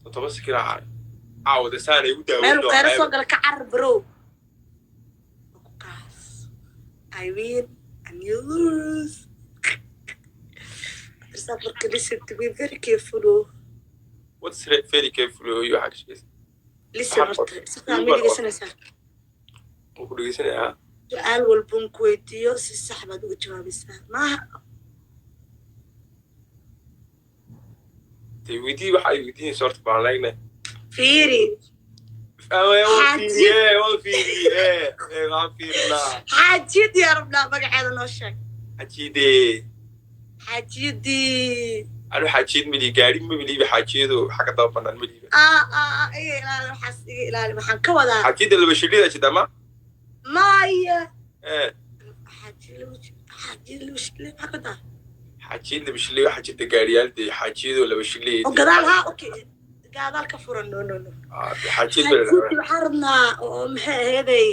7 second aa caawada saanay ugu daaweyn Meel kheyra soo doonaa. gala ka carar, bro. Kaas I win and you lose. Cabdirasaaq, marka listen to me very careful, oh. What's very careful iyo waxaa ka shaqeysa? Listen, horta si fiican ma dhegeysanaysaa? Waan ku dhegeysanayaa. Su-aal walboon ku weydiiyo si sax baad uga jawaabaysaa, maaha? Dee weydii waxa ay weydiinaysa horta baan leegnay. Fiiri. Waan Xaaji. fiiriye, waan fiiriye, waan fiirinaa. Xaajiyad yaa rabnaa, magaceeda noo sheeg. Xaajiyadee? Xaajiyadii. Anu xaajiyad malihi, gaari maliiba, xaajiyadu xagga daba banaan maliiba. Aa, iga ilaali waxaas, iga ilaali. Waxaan ka wadaa Xaajiyadda laba shilida jida ma? Maya. Ee. Xaajiyad laba shile maxaa ka wadaa? Xaajiyad laba shilay waxaa jirta gaariyaal dee xaajiyadoo laba shilay. Oo gadaal, ha, okay, gadaal ka furan. No, no, no. Xaajiyad baa la. Xaajiyadii waxaan rabnaa oo maxay aheeday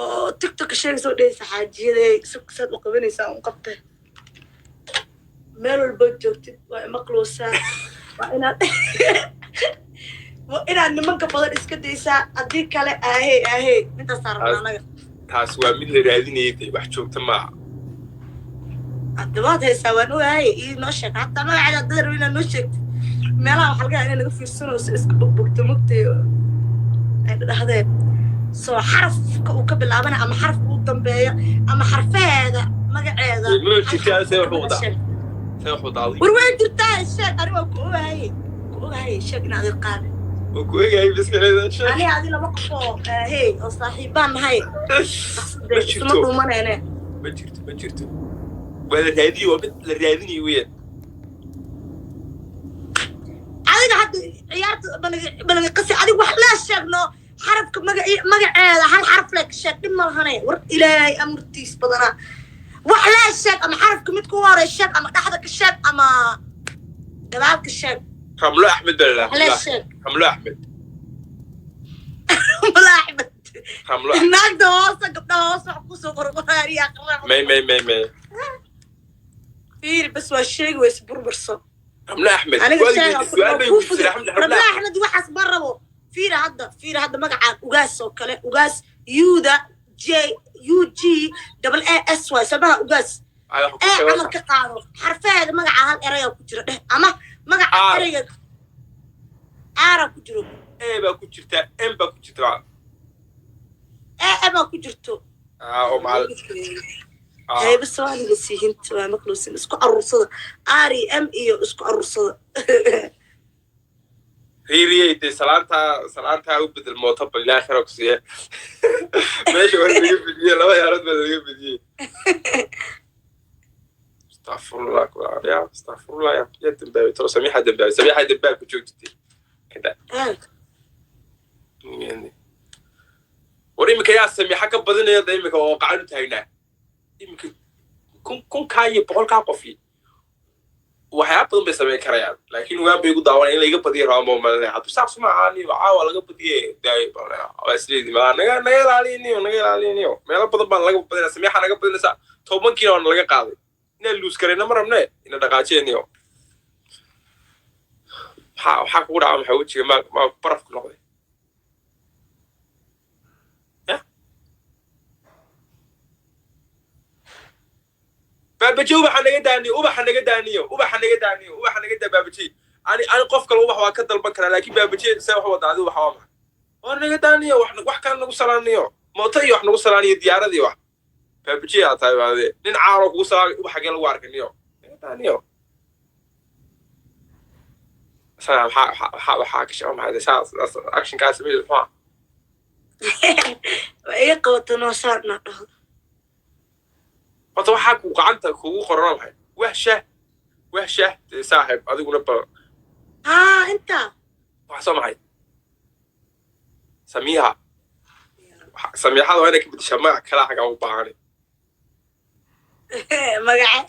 oo TikTok sheegaysa oo dhehaysa xaajiyaday saad u qabanaysaa un qabtay. Meel walbood joogtid waa imaqloosaa, waa inaad nimanka badan iska daysaa, haddii kale aahey aahey. Intaasaa rabnaa anaga. Taas waa mid la raadinayay dee, wax joogta maaha. Hadda waad haysaa, waan ogahay. Ii noo sheeg hataa magaceeda haddada rabo inaad noo sheegtid. Meelaha waxaa laga yaabaa inay naga fiirsanayso, iska bogbogto mugtay ay dhahdeen soo xarafka uu ka bilaabana ama xarafka uu dambeeyo ama xarfaheeda magaceeda. Ma jirtaa? See wax u wadaa? See wax wadaa adiga? War way jirtaa, sheeg. Ani waa ku ogahay, ku ogahay. Sheeg in adeer qaade. Waa ku egahay biskaleeda, sheeg. Ani adi laba qof oo hey oo saaxiibaan nahay. Ma Isma jirto. dhuumanayne. Ma jirto, ma jirto. Waa la raadiyey, waa mid la raadinayo weeyaan. Adiga hadda ciyaarta banaga qasi. Adiga wax laa sheegno xarafka magaceeda, hal xaraf le ka sheeg, dhib ma lahane. War Ilaahay amartiis badanaa. Wax laa sheeg, ama xarafka mid ku horey sheeg, ama dhexda ka sheeg, ama gadaal ka sheeg. Ramlo Axmed baa la wax laa dhahaa. Sheeg. Ramlo Axmed. Mala Axmed. Ramlo Axmed. Naagta hoose, gabdhaha hoose wax kusoo qorqoraariya aqraa. May, may, may, may. Fiiri, bas waa sheegi weyse, burburso. Ramlo Axmed. Aniga Waad sheega. weydiisay, su'aal bay weydiisay. Ramlo Ramla Axmed. Axmed waxaas ma rabo. Fiiri hadda, fiiri hadda, magacaan Ugaas oo kale, Ugaas uda J U G double A S waay samaha Ugaas. Ay, wax ku ee sheego. Camal ka qaado xarfaheeda magaca, hal erayaa ku jira dheh, ama magaca R. Ereyga aara ku jiro. A baa ku jirta, M baa ku jirta. E E baa ku jirto. Ah, oo macal ah. Hayba Soomaaliga siihinta waa maqluusin. Isku aruursada R iyo M iyo isku aruursada. Riiriyey dee, salaantaa, salaantaa u bedel mooto bal. Ilaahay khayr ha ku siiye. Meesha waa laga bediyey, laba yaarood baa laga bediyey. Astafurullah ya astafurullah ya ya dambaabay tolo. Samiixa dambaabay, Samiixa dambaab ku joogtay kada. War iminka yaa Samiixa ka badinaya da iminka oo qacan u taagnaa? Iminka kun kunkaa iyo boqolkaa qofi waxyaaba badan bay samayn karayaan, laakiin waan bay igu daawanaya in laiga badiyo rabaa ma malinaya. Cabdisaaq suma ahaaniyo caawa laga badiye daay waa isleedi ma naga naga ilaaliniyo, naga ilaaliniyo. Meelo badan baan laga badinaya, Samiixa naga badinaysa. 10kiina waana laga qaaday. Inaan luus karayna ma rabne, ina dhaqaajiyaniyo. Maxaa kugu dhaca? Maxaa wejiga ma baraf ku noqday? Ya Baabaji, ubaxa naga daaniyo, ubaxa naga daaniyo, ubaxa naga daaniyo, ubaxa naga daa. Baabaji, ani qof kale ubax waa ka dalban karaa, laakiin Baabaji see wax wada adi? Ubaxa waa maxay? War naga daaniyo, wax kale nagu salaaniyo, mooto iyo wax nagu salaaniyo, diyaaradii wax. Baabaji aa tahay baade nin caaro kugu salaamay. Ubax xagee lagu arkay niyo? Naga daaniyo. Saa waxaa ka shaqa maxay saas actionkaa sameeyay muxuu ah? Waa iga qabata noo saarna dhahdo. Horta waxaa ku gacanta kugu qoran waa maxay? Wahsha wahsha dee saaxib adiguna bal. Haa, inta. Waxa soo maxay? Samiiha. Samiixada waa inay ka bedeshaa magac kala xagaa u baahan. Magaca?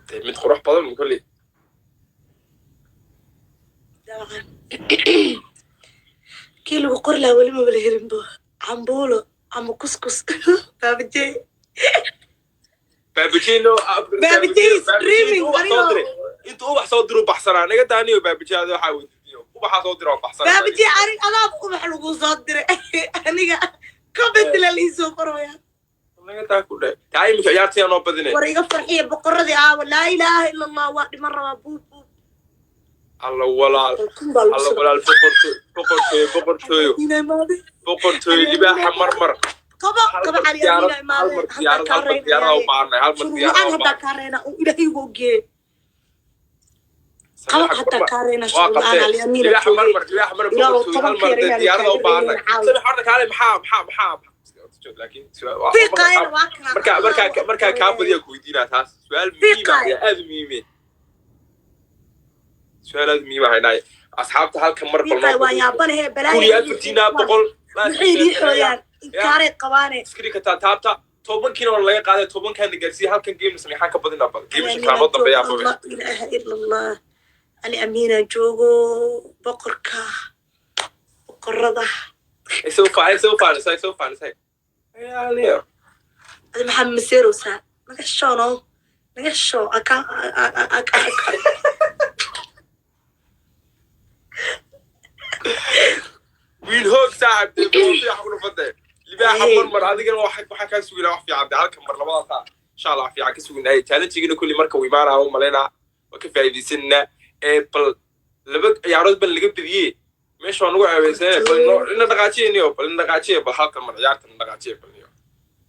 Dee mid qurux badan kolley. Dabcan kii lagu qori lahaa weli maba la helinbo. Cambuulo ama kuskus, Baabajey. Baabajino. Baabajey is dreaming. Intuu ubax soo diru baxsanaa naga daaniyo. Baabajaada waxaa weydiiyo, ubaxaa soo dira oo baxsanaa. Baabajey, anig adaab ubax lagu soo diray, aniga comment la liisoo qoraya. Naga taa ku dhe taa, iminka ciyaartayaa noo badinay. War iga farxiya, boqoradii aawa? Laa ilaaha ila Allah, waa dhiman rabaa, buub buub. Alla walaal. Kun baa lagu Alla soo walaal, boqortooy, boqortooyo, boqortooyo. Amiina imaade. Boqortooyo, libaaxa marmar. Qabo Hal qabo. mar Cali diyaarad, Amiina hal imaade. mar Haddaa diyaarad, kaa hal mar diyaarada u reynayaaye. baahanay, hal mar Shuruucaan diyaarada u haddaa baahanay. kaa reynaa oo Ilaahay ugu ogyeey. Qabo haddaa kaa reynaa. Waa Shuruucaan qabtee. Cali Amiina Libaaxa joogay. marmar, libaaxa marmar. Ilaahow Boqortooyo, hal tobanka mar yar inaan diyaarada u kaaga baahanay. reynayna caawa. Samix, horta kaale, maxaa laakiin Fiiqaayna waa kana. Markaa kaa badiyaa ku weydiinaa taas su-aal muhiim ah. Fiiqaay. Ayaa aad u muhiime, su-aal aad u muhiim ah haynaaye. Asxaabta, halka mar bal Fiiqaay noo waa yaabanahe. 1000 Balaaya 1400. Maxay riixooyaan? Inkaaray qabaane. Iskriinka taataabta, 10-kiina waa laga qaaday, 10-kaana gaarsiiya. Halkan game samixaan ka badinaa, bal game kaa noo dambeeyaa babe. La ilaaha ila Allah, Ali Amiina joogo, boqorka boqorada. Isoo faanisay, isoo faanisay. Ayaaliyo. Adi maxaa maseerowsaa? Naga xishoono, naga xishoo aka aka aka. Wiil hoog saaxib dee, fiican ku dhufantay, libaaxa marmar. Adigana waxaa kaa suginaa wax fiican dee, halkan mar labadaasaa insha Allah wax fiican ka suginaaye. Challenge-gina kulli marka uu imaanaa u malaynaa waa ka faa'iidaysanaa. Ee bal laba ciyaarood ban laga badiyey, meesha waa nagu ceebeysane. Bal ina dhaqaajiyaniyo, bal ina dhaqaajiya, bal halkan mar ciyaarta ina dhaqaajiya, bal niyo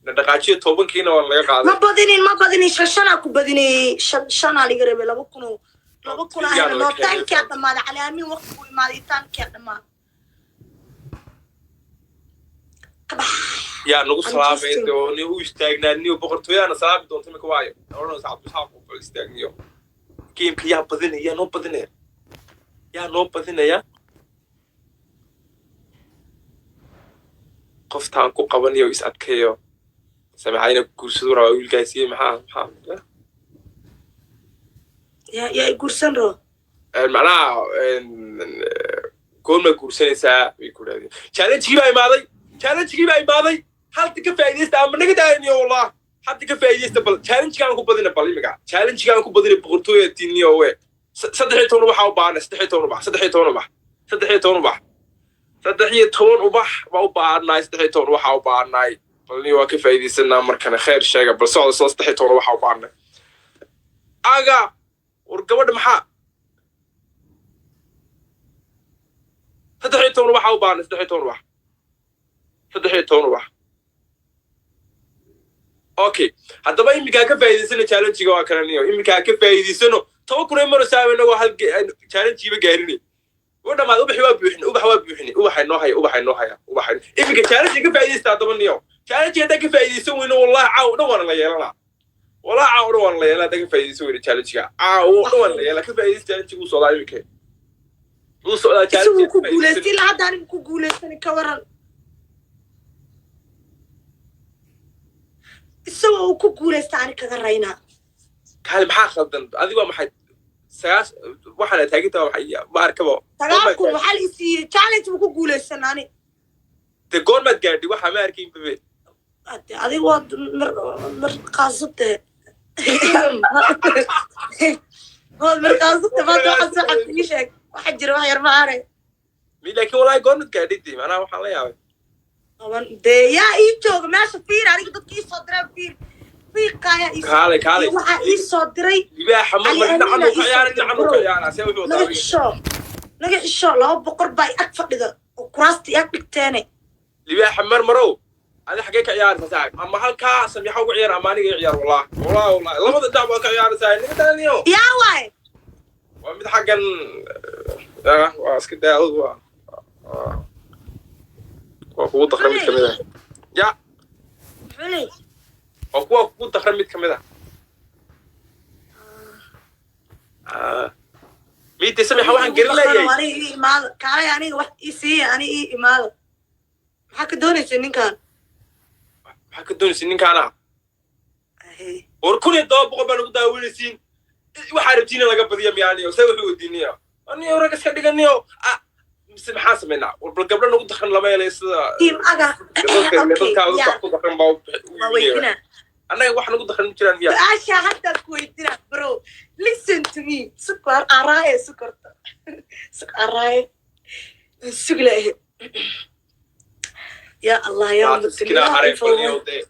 ina dhaqaajiya. 10-kiina waa laga qaaday. Ma badinin, ma badinin, shan shanaa ku badinayey, shan shanaa laga rabay, 2000 oo 2000 ahna noo. Taankiyaa dhammaaday. Cali Amiin waqtigu imaaday, taankiyaa dhammaaday. Kabax. Yaa nagu salaamay? Interesting. Oo ni u istaagnaa niyo, boqortooyaana salaami doonta imika, waayo odhanaysa Cabdirasaaq oo bal istaagniyo. Gameka yaa badinaya? Yaa noo badinaya? Yaa noo badinaya? Qoftaan ku qabanayo is adkeeyo, samicayna guursadu rabaa wiilkaasiye. Maxaa Yaa i guursan rabo? Macnaha goorma guursanaysaa bay ku dhahdeen. Challenge-gii baa imaaday, challenge-gii baa imaaday. Halta ka faa'iidaysta ama naga daayaniyo, wallah hadda ka faa'iidaysta. Bal challenge-gaan ku badina, bal imika challenge-gaan ku badina. Boqortooya tiiniyo we, 13 ubax u baahanay, 13 ubax, 13 ubax, 13 ubax, 13 ubax baa u baahannahay, 13 ubax u baahannahay. Bal niyo waa ka faa'iidaysanaa markana, khayr sheega. Bal socda soo, 13 ubax u baahanay. Aga war gabadha, maxaa 13 ubax u baahanay? 13 ubax, 13 ubax. Okay, haddaba iminkaa ka faa'iidaysano challenge-ga waa kana niyo, iminkaa ka faa'iidaysano. 10,000 ay maraysaa, inagoo hal challenge-iiba gaarinay u dhamaad. Ubaxi waa buuxin, ubax waa buuxin, ubaxay noo haya, ubaxay noo haya, ubaxay. Iminka challenge ka faa'iidaysta haddaba niyo. Challenge haddaan ka faa'iidaysan weyno, wallahi caaw dhan waana la yeelanaa, wallahi caaw dhan waana la yeelanaa haddaan ka faa'iidaysan weyno challenge-ga. Caaw dhan waana la yeelanaa. Ka faa'iidaysta challenge-ga, wuu socdaa iminka, wuu socdaa Isaguu challenge. ku guulaystay, ilaa hadda anigu ku guulaysanin, ka waran isagoo uu ku guulaysta ani kaga raynaa? Kaali, maxaa khaldan? Adiga waa maxay sagaas waxaana taaginta? Waa maxay? Ma arkaba. 9000 waxaa la isiiyey challenge buu ku guulaysan ani. Dee goormaad gaadhay? Waxaa ma arkayn babe. Hade adiga waad mar mar qaasate, waad markaasate maanta waxaa soo xabta ii sheeg waxa jira, wax yar ma aanay. Mi laakiin wallahi goormaad gaadhay dee? Macnaha waxaan la yaabay. Toban dee yaa ii jooga meesha? Fiir aniga dadka ii soo diray, fiir fiiqaayaa ii soo Kaalay, kaalay. Waxaa ii soo diray Libaaxa Cali marmar dhinacan Amiina uu ka ii soo ciyaara, diray, dhinacan uu bro. ka ciyaara see wuxuu Naga wataa. xisho, naga xisho, laba boqor baa i ag fadhida oo kuraasta i ag dhigteene. Libaaxa marmarow, adi xaggee ka ciyaaraysaa saaxib? Ama halkaa samiixa ugu ciyaar ama aniga i ciyaar. Wallah wallah wallah, labada dhinac baa ka ciyaaraysaa, naga daaniyo. Yaa waaye? Waa mid xaggan waa iska daa adigu, waa kugu dakra mid kamid ah ya. Muxuu leeyahay? Waa kuwa kugu dakra mid kamid ah. Miite samiixa waxaan garin leeyahay. Aniga ii imaada, kaalay, aniga wax ii siiya, aniga ii imaada. Maxaa ka doonaysa ninkan? Maxaa ka doonaysa ninkaana? Ahey. War 1700 baa nagu daawanaysiin. Waxaa rabtiin in laga badiya miyaaniyo? See wuxuu weydiinaya aniyo, rag iska dhiganiyo. Ah, mise maxaa samaynaa? War bal gabdho nagu dakran lama helay sida Team aga. dadka Okay. dadkaa Ya wax ku dakran baa u waa iibinaya. weydinaa. Annaga wax nagu dakhan ma jiraan miya? Su-aasha hadda ku weydina, bro, listen to me. Sukar araaye, sukarta suk araaye, suglahe. Ya Allah, ya. Sikina haray fadhiyo dee.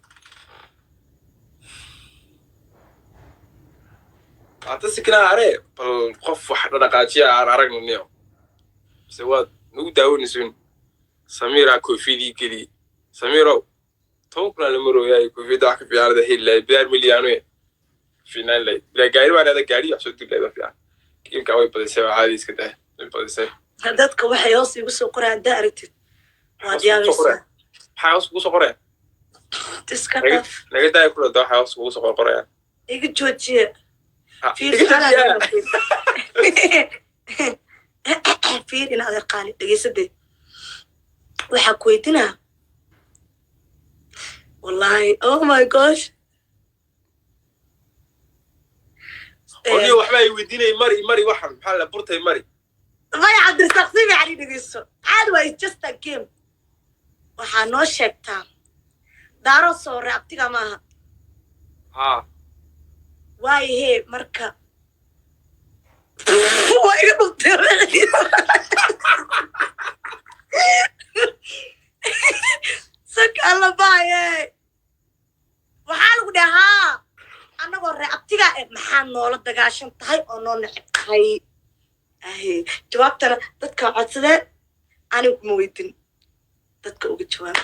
Ata sikina hare, bal qof wax dhaqaajiya aan aragno niyo. Mise waad nagu daawanaysun? Samiraa koofidii geliye. Samirow, 10,000 la marooyaay. Koofiyadda wax ka fiicanada heli lahayd, bidaar milyaano fiinaan lahayd, bilaa gaari baan ada gaari wax soo diri lahayd. Fiican kiimkaa way badisay, waa caadi, iska dah, way badisay. Dadka waxay hoos igu soo qorayaan haddaa aragtid, waad yaabaysaa. Maxay hoos kugu soo qorayaan? Iska dhaaf. Naga daaya kula da, waxay hoos kugu soo qorqorayaan. Iga joojiye. Fiir. Iga joojiya. Fiir, in adeer qaali, dhegeysadee, waxaa ku weydinaa, wallahi, oh my gosh. Oniyo waxba ay weydiinay, mari mari, waxan maxaa la burtay, mari. Maya, Cabdirasaaq, si fiican ii dhegeyso. Caadi waa, it's just a game. Waxaa noo sheegtaa, daaro soore abtiga maaha? Haa. Waayahee, marka waa iga dhuntay. Sak alla baaye, waxaa lagu dhahaa annagoo ree abtiga eh, maxaa noola dagaashan tahay oo noo neceb tahay? Ahe, jawaabtana dadka codsadeen, anigu kuma weydin, dadka uga jawaab.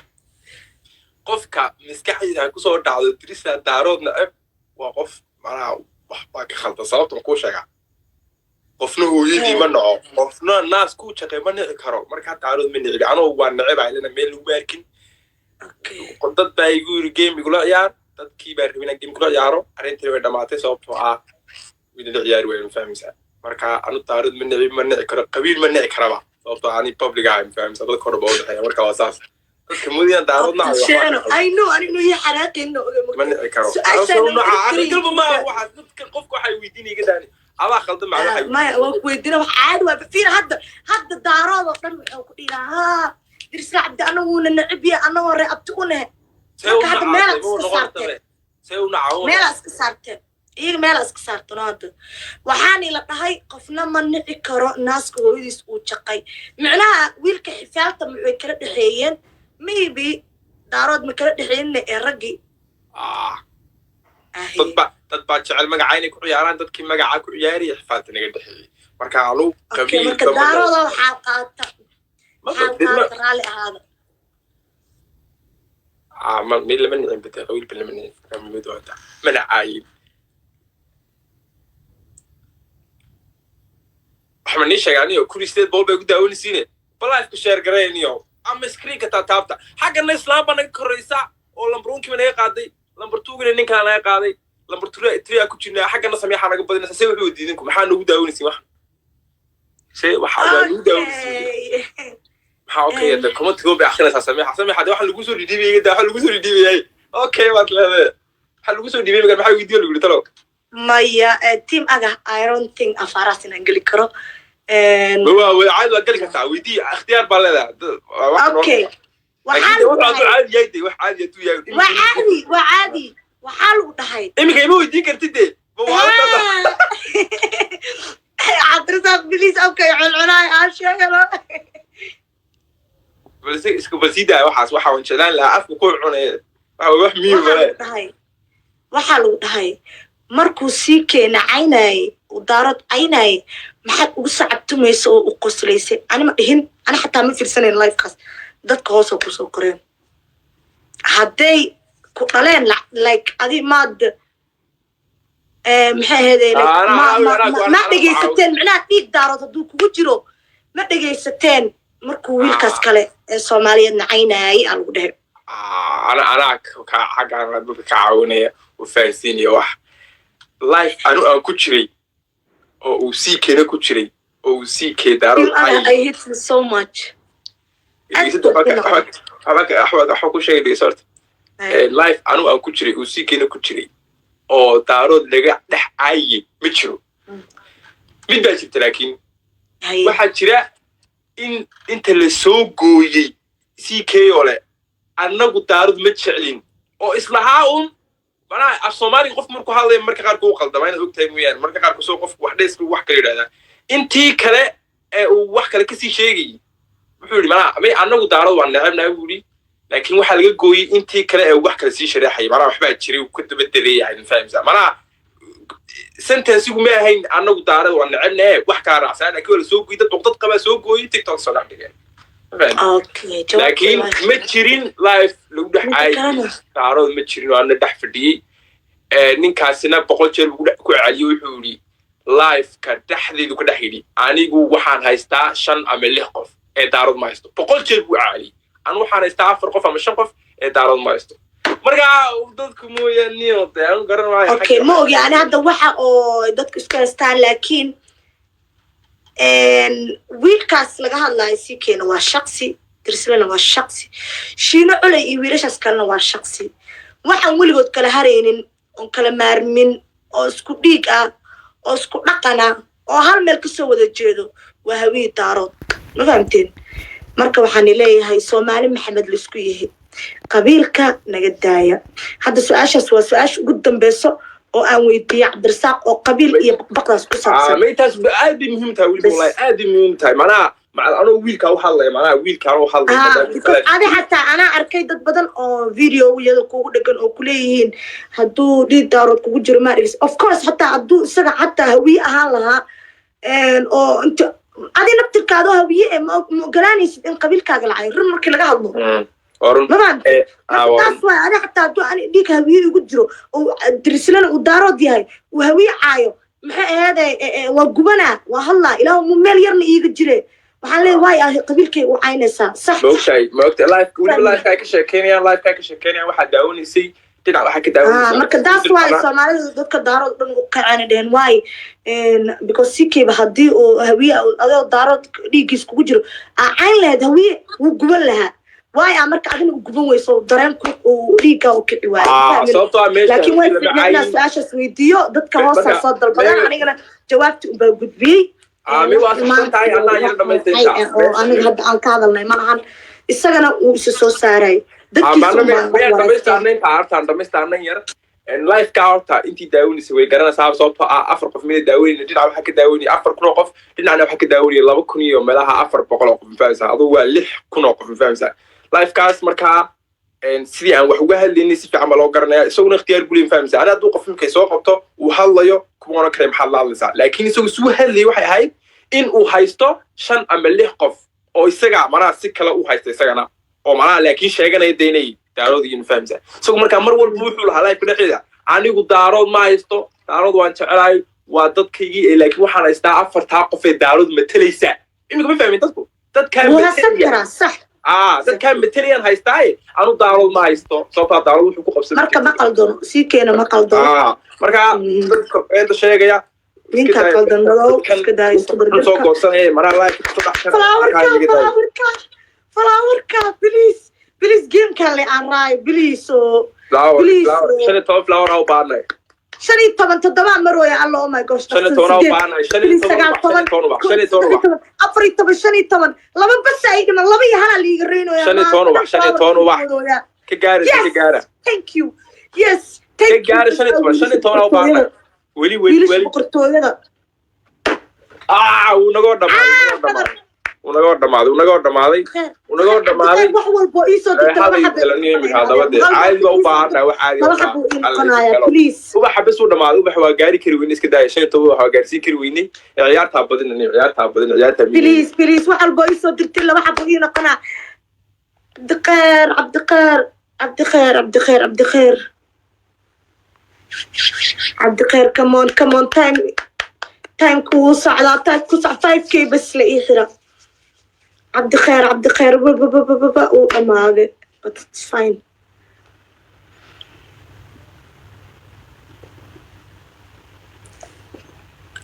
Qofka maskaxdiisa ha kusoo dhacdo dirisa Daarood naceb waa qof macnaha wax baa ka khaldan. Sababtan kuu sheegaa, qofna hooyadii ma naco, qofna naas kuu jaqay ma nici karo. Markaa Daarood ma nicibi, anugu waa necebaa, ilana meel lagu arkin. Dad baa igu yiri game igula ciyaar, dadkii baa rabay inaan game kula ciyaaro, arrintii way dhamaatay sababtoo ah widala ciyaari waayo, ma fahmaysaa? Marka anu Daarood ma nici, ma nici karo, qabiil ma nici karaba, sababtoo ah ani public ahay, ma fahmaysaa? Dadka hore baa u dhexeeya. Marka waa saas, dadka moodayaan Daarood nacayo waxbaa ka Sheeno khaldan. I know ani inuu ii xanaaqayno oga. Ma nici karo. Su-aashaan Anuu ma naca kari. galba maaha waxaas. Dadka qofka waxay weydiinaya iga daani, adaa khaldan macna waxay. Maya, waa ku weydiina, wax caadi waa. Fiir, hadda Daarood oo dhan wuxuu ku dhihi lahaa, Dirisla Cabdi anaguna necib yahay, annagoo ree abti u nehe. See u Marka hadda nacaa meelaad see u iska noqon saarteen. tabe, see u nacaa u Meelaa iska saarteen iyaga, meelaa iska saarteen. Oo hadda waxaani la dhahay qofna ma nici karo naaska hooyadiis uu jaqay. Micnaha wiilka xifaalta maxay kala dhexeeyeen? Maybe Daarood ma kala dhexeeyinna ee raggii. Ah. Ahe. Dad baa jecel magaca inay ku ciyaaraan. Dadkii magaca ku ciyaaraya xifaalta naga dhexeeyey. Marka anu Okay, qabiil marka Daarooda waxaa qaata, waxaa qaata, raalli ahaada. Ah, ma mid lama nicin bate, qabiilba lama nicin. Marka mid waa taa mana caayin. Waxma nii sheega aniyo 1800 bay ku daawanaysiine. Balifeka share garayniyo ama screenka taataabta. Xaggana islaam baa naga koraysa oo lambar one-kiiba naga qaaday, lambar two-gina ninkaa naga qaaday, lambar three aa ku jirnaa. Xaggana Sameexaa naga badinaysa. Se wuxuu diidinku, maxaa noogu daawanaysiin? Wax se waxa waa nagu daawanaysiin? Okay. Maxaa? Okay, de commentigo bay akrinaysaa Sameexa. Sameexa, de waxa lagu soo dhidhiibay iga daa, waxa lagu soo dhidhiibayay. Okay, baad leedahay waxa lagu soo dhiibay magan, maxaa weydiiyo lagu yidhi talo? Maya, team aga, I don't think afaaraas inaan geli karo. Waa caadi, waa geli kartaa, weydii, ikhtiyaar baa leedahay. Okay, waxaa laakiin de lagu wuxuu hadduu dhahay caadi yahay, de wax caadi hadduu yahay. Waa caadi, waa caadi. Waxaa lagu dhahay Iminka ima weydiin kartid de, ma waa Cabdirasaaq, please, okay, culcunaay aan sheegano. Balse isku bal sii daaya waxaas. Waxa waan jeclaan lahaa afka ku cunaya waxa wax miyi Waxaa male. lagu dhahay, waxaa lagu dhahay, markuu sii keena caynaaye uu Daarood caynaaye, maxaad ugu sacabtumaysa oo u qoslaysay? Ani ma dhihin, ani xataa ma fiirsanayn livekaas. Dadka hoosoo kusoo qoreen, hadday ku dhaleen, like adi maad maxay ahaydee, like, ma dhegaysateen? Micnaha dhiig Daarood hadduu kugu jiro, ma dhegaysateen markuu wiilkaas kale ee Soomaaliyeed nacaynayay? Aa lagu dhehe. Anaa ka xaggaan dadka ka caawinaya oo fahansiinaya. Wax life anu aan ku jiray oo uu sii keena ku jiray oo uu sii kee Daarood I hate you so much. Waxba ku sheegay, dhegeyso horta. Life anu aan ku jiray, uu sii keena ku jiray oo Daarood laga dhex caayiyey ma jiro. Mid baa jirta laakiin waxaa jira in inta la soo gooyey CK oo leh annagu Daarood ma jeclin oo islahaa un. Macnaha af Soomaaliga qof markuu hadlaya marka qaarkood u qaldama, inaad ogtahay mooyaane. Marka qaarkood soo qofku wax dhees wax kale yidhahdaa, intii kale ee uu wax kale kasii sheegayay. Wuxuu yidhi macnaha, may annagu Daarood waan necebnahay buu yidhi, laakiin waxaa laga gooyey intii kale ee uu wax kale sii shareexayay. Macnaha waxbaa jiray uu ka daba dareeyahay, ma fahamsaa? Macnaha sentenceigu ma ahayn "annagu Daarood waan necebnahe", wax kala raacsanaa, laakiin waa la soo gooyey. Dad dad qabaa soo gooyey, TikTok soo dhex dhigeen. Ma fahamtay? Okay, jawaabta. Laakiin ma jirin live lagu dhex Midda caayay kalena Daarood, ma jirin oo ana dhex fadhiyey. Ninkaasina 100 jeer buu ku celiyey. Wuxuu yidhi liveka dhexdeedu ka dhex yidhi, "Anigu waxaan haystaa shan ama lix qof ee Daarood ma haysto." 100 jeer buu celiyey, "Anigu waxaan haystaa afar qof ama shan qof ee Daarood ma haysto." Marka dadku mooyaaniyo dee anu garan maayo. Okay, ma ogi ani hadda waxa oo dadku isku haystaan, laakiin wiilkaas laga hadlayo sii keena waa shaksi, Dirslena waa shaksi, Shiino Culey iyo wiilashaas kalena waa shaksi. Waxaan weligood kala haraynin oon kala maarmin oo isku dhiig ah oo isku dhaqan ah oo hal meel kasoo wada jeedo waa Hawiye, Daarood. Ma fahamteen? Marka waxaan leeyahay, Soomaali Maxamed laisku yahay, qabiilka naga daaya. Hadda su-aashaas waa su-aasha ugu dambeyso oo aan weydiiyey Cabdirasaaq oo qabiil iyo baqbaqdaas ku saabsan. Maytaas aad bay muhiim tahay weliba. Bas. Wallahi aad bay muhiim tahay. Macnaha macal anoo wiilkaa u hadlaya, macnaha wiilkaan u hadlaya. Because adi xataa anaa arkay dad badan oo video iyada kugu dhegan oo kuleeyihiin hadduu dhiig Daarood kugu jiro maa dhegeysa. Of course, xataa hadduu isaga xataa Hawiye ahaan lahaa oo inta adi naftirkaadoo Hawiye eh, ma ogolaanaysid in qabiilkaaga lacay, run markii laga hadlo. Waa run. Ma fahamtay? Waa Marka taas waay. Adi xataa hadduu ani dhiig Hawiye igu jiro oo Dirislana uu Daarood yahay, uu Hawiye caayo, maxay aheede, waa gubanaa, waa hadlaa, ilaah mu meel yarna iiga jire. Waxaan leeyahay, waay ah qabiilkay u caynaysaa, sax? Ma ogtahay, ma ogtahay, live weliba liveka ay ka sheekeynayaan, liveka ay ka sheekeynayaan, waxaa daawanaysay dhinac waxaa ka daawanaysa. Marka taas waay Soomaalida dadka Daarood dhan u kaceen, dheheen waay, because sikeyba haddii uu Hawiye, adoo Daarood dhiiggiis kugu jiro, aa cayn lahayd Hawiye, wuu guban lahaa. Waay a marka adina u guban weyso, dareenku uu dhiiggaa u kici waayo. Sababtoo ah meesha Laakiin way lama fiicnaa inaan cayin. su-aashaas weydiiyo. Dadka hoosaa soo dalbadaan, anigana jawaabti unbaa gudbiyey. Mi waa saxsan tahay, anaa yar dhamaystirta. Oo aniga hadda aan ka hadalnay ma lahan, isagana uu isa soo saaray dadkiisa. Maana Unbaa miyaan wareystay. Dhamaystirnay inta hortaan dhamaystirnay yar liveka. Horta intii daawanaysay way garanaysaa, sababtoo ah afar qof miyay daawanayna? Dhinaca waxaa ka daawanaya 4,000 oo qof, dhinacna waxaa ka daawanaya 2,000 iyo meelaha 400 oo qof, ma fahamsaa? Adugu waa 6,000 oo qof, ma fahamsaa? Livekaas markaa sidii aan wax uga hadlaynay si fiican baa loo garanaya. Isaguna ikhtiyaar guley, ma fahamsaa? Ani hadduu qof imkay soo qabto uu hadlayo, kuma oran karay "Maxaad la hadlaysaa?" Laakiin isagu suu hadlayay waxay ahayd in uu haysto shan ama lix qof oo isaga manaha si kale u haysta isagana oo manaha, laakiin sheeganaya dee inay Daarood yihiin, ma fahamsaa? Isagu markaa mar walba wuxuu lahaa liveka dhexdeeda, "Anigu Daarood ma haysto, Daarood waan jecelahay, waa dadkaygii, ee laakiin waxaan haystaa afartaa qof ee Daarood matalaysa." Imika ma fahmin dadku dadkaa Wuu haysan matalaya. karaa, sax. Dadkaa matalayaan haystaaye, anu Daarood ma haysto, sababtaa Daarood wuxuu ku qabsan. Marka ma qaldono, sii keena ma qaldono. Marka dadka eeda sheegaya Ninka qaldan dadow iska daaya isku soo dardarka. goosanaya maraa live kusoo dhex jara. Flowerka, flowerka, flowerka, please, please, gamekan le aan raayo, please oo Flower. Please. Flower, 15 flower aa u baahnay. 15, toddobaa marooya. Alla, oh my gosh. 15 aa u baahnay, 15 19, ubax, 15 ubax, 15 ubax. 14, 15, laba bas ay dhiman, laba iyo halaa liiga reynooya. 15 ubax, 15 ubax. Ka gaara, ka gaara. Thank you, yes. Ka Thank you. gaara 15, 15 aa u baahnay weli, weli. Wiilasha Weli. boqortooyada. Wuu nagoo dhamaaday, wuu nagoo dhamaaday, wuu nagoo dhamaaday, wuu nagoo dhamaaday, wuu nagoo dhamaaday. Wax walbo iisoo dirta. Hal helaniyo imika haddaba dee caadi baa u baahannahay, wax caadi. Laba xabo ii noqonaya, please. Ubaxa bes u dhamaaday, ubaxa waa gaari kari weyne, iska daaya. 15 ubax waa gaarsiin kari weyney. Ciyaartaa badinani, ciyaartaa badin, ciyaartaa. Please, please, wax walbo iisoo dirtay laba xabo ii noqonaa. Cabdiqeer, Cabdiqeer, Cabdiqeer, Cabdiqeer, Cabdiqeer, Cabdiqeer, come on, come on, time, timeka wuu socdaa, time ku soc. 5K bas la ii xira. Cabdikheer, Cabdikheer, bababababa, uu dhamaaday, but it's fine.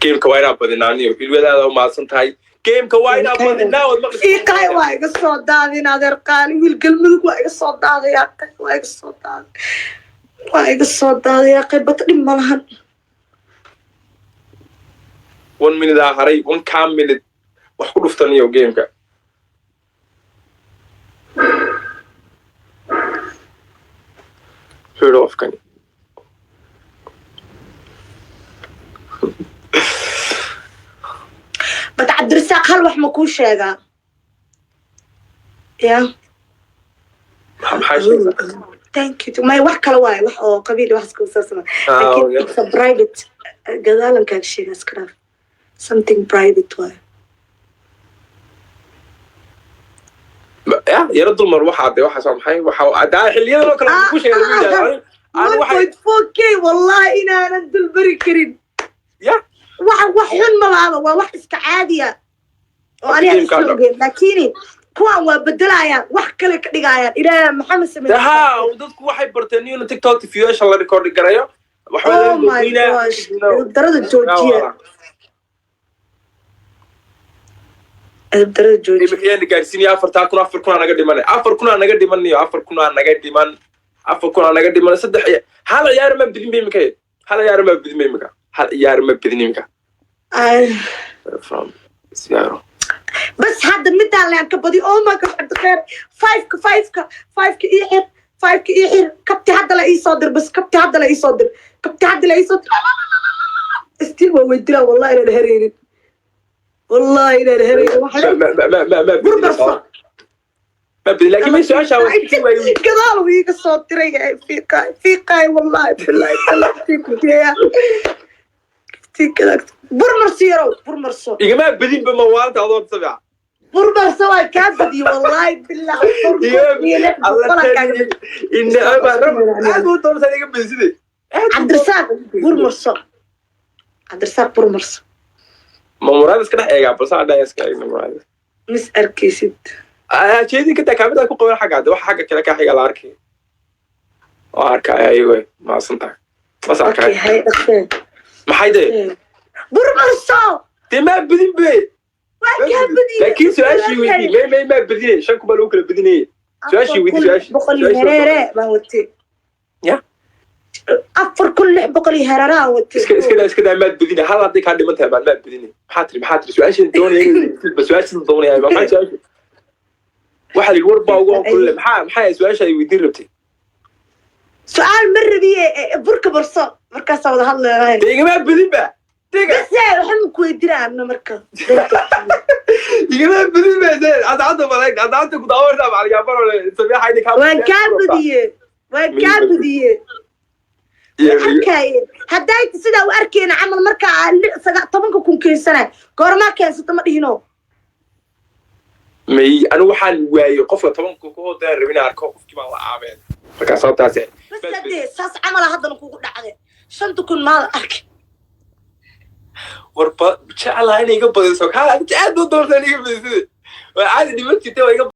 Gameka waa inaa badinaa niyo ilwadaada u mahadsan tahay. Gameka waa inaa badinaa, waad maqli. Iiqaay waa iga soo daadin, adeer qaali, wiil Galmudug waa iga soo daaday, aqay waa iga soo daaday, waa iga soo daaday, aqay bata, dhib ma lahan. One minute aa haray, one kaa minute wax ku dhuftaniyo gameka. Muxuu yidhi qofkani? But Cabdirasaaq, hal wax ma kuu sheegaa ya? Maxaa sheegaysaa? Thank you. May, wax kale waaye, wax oo qabiil wax ku saabsan. Ah, laakiin okay. it's a private, gadaalan kaaga sheegaa, iska dhaaf. Something private waaye. Ya yaro dulmar waxaa de waxaas waa maxay? Waxa daa xiliyadan oo kale ku sheegay lagu yidhahdo ani waxay 1.4K, wallahi inaanan dulbari karin. Ya. Wax xun ma laaba, waa wax iska caadiya oo aniga Game-ka isla ogeyn, laakiin kuwan waa bedelayaan, wax kale ka dhigayaan. Ilaaha Maxamed De sameeye. Ha, dadku waxay barteen in TikTok viewsha la record garayo. Oh my gosh, darada joojiya, darada joojiya. Imika yaana gaarsiinaya 4000? 4000 aa naga dhiman, 4000 aa naga dhiman iyo 4000 aa naga dhiman, 4000 aa naga dhiman. Saddex hal ciyaar ma bidin ba imika, hal ciyaar ma bidin ba imika, hal ciyaar ma bidin imika. Ay. From zero. Bas hadda midaan leen ka badi. Oh my God, Cabdikheer, fiveka, fiveka, fiveka ii xir, fiveka ii xir. Kabti hadda la ii soo dir, bas kabti hadda la ii soo dir, kabti hadda la ii soo dir. Still waa weydilaa, wallahi inaan hereynin, wallahi inaan hereynin. Waxa Ma ma ma ma ma bidin. Burburso. Ma bidin, laakiin may su-aasha waa gadaal uu iiga soo diray. Fiiqaay, fiiqaay, wallahi billahi tallahi ku geeya. Burmarso yarow, burmarso. Igama bedinba mawaalta adoo sabica. Burmarso, waa kaa badiye, wallahi billahi, 4600 aa kaaga badiye. Aad u doonaysaa iga bediside. Cabdirasaaq, burmarso. Cabdirasaaq, burmarso. Ma muraad iska dhex eegaa? Balse adhaa iska eegna muraad. Mis arkaysid. Jeedin ka daa kaamida ku qaban xagga de, waxa xagga kale ka xiga la arkay oo arkaya ayago maasan tahay mas okay. Arkay. Hay, dhaqsee. Maxay de? Burmarso. Dee maa bedin be. Waa kaa badiye. Laakiin su-aashii weydii, may may maa bedinay, shan kubaa lagu kala bedinayay. Su-aashii weydii, su-aashii. 600 iyo hereere baan watay. Ya? 4600 iyo hereere aan watay. Iska daa, iska daa, maad bedinay. Hal hadday kaa dhiman tahay baan maad bedinay. Maxaa tiri? Maxaa tiri? Su-aashan doonaya ba, su-aashan doonaya maxaa? Su-aasha waxaa la yidhi war baa ugu kulle. Maxaa su-aasha ay weydiin rabtay? Su-aal ma rabiye, burka barso, markaasaa wada hadlaynahay. Dee igamaa bedin ba diga. Base waxaan ku weydiinaa anna marka. Igamaa bedin ba cadcadda malag cadcadda ku daawanaysaa macalgaabaro sameexa inay kaa Waan kaa badiyey, waan kaa badiyey. Arkaaye hadday sidaa u arkeyna camal markaa aan 10,000 keensanay, goormaa keensata ma dhihino. May, anigu waxaan waayey qofka 10,000 ka hoodaan rabin inaan arko, qofkii baan la aabeen markaa sababtaas. Bas hadee saas camala haddana kugu dhacde, 5,000 maada arki. War ba jeclaa inay iga badiso kaa aad u doontaa inay iga badiside, waa caadi dhiman jirtay, waa iga.